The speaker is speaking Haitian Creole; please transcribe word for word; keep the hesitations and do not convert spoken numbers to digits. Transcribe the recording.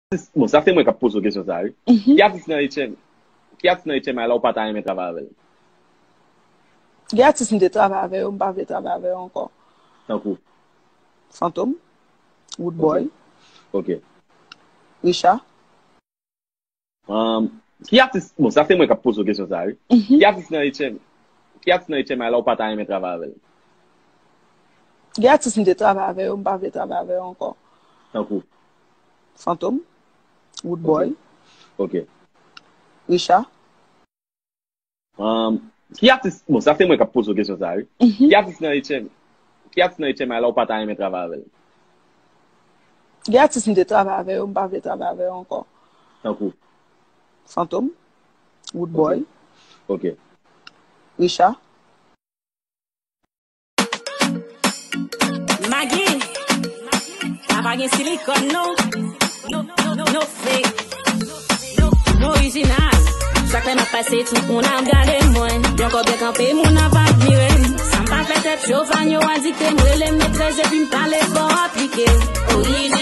Bon, sa se mwen k ap poze w kesyon sa a, wi. Ki atis nan H M, ki atis nan H M I la ou pa ta renmen travay avè l? Gen atis m te travay avè yo, m pa vle travay avè yo ankò. Tankou? Fantom, Woodboy, ok, Richard. Um, ki atis, bon, sa se mwen k ap poze w kesyon sa a, wi. Ki atis nan H M, ki atis nan H M I la ou pa ta renmen travay avè l? Gen atis m te travay avè yo, m pa vle travay avè yo ankò. Tankou? Fantom, Woodboy, ok, Richard. Um, ki atis, bon, sa se mwen k ap poze w kesyon sa a, wi. Ki atis nan H M, ki atis nan H M I la ou pa ta renmen travay avè l? Gen atis m te travay avè yo, m pa vle travay avè yo ankò. Tankou? Fantom, Woodboy, ok, Richard. Magi, sa pa gen silikòn non. No, no, no, no fake. No, no orijinal. Chak lè m ap pase, tout moun ap gade mwen. Yon kòb byen kanpe, moun ap admire m. Sa m pa fè tèt cho, fan yo al dikte m, rele m metrès epi m pale fò aplike. Orijinal.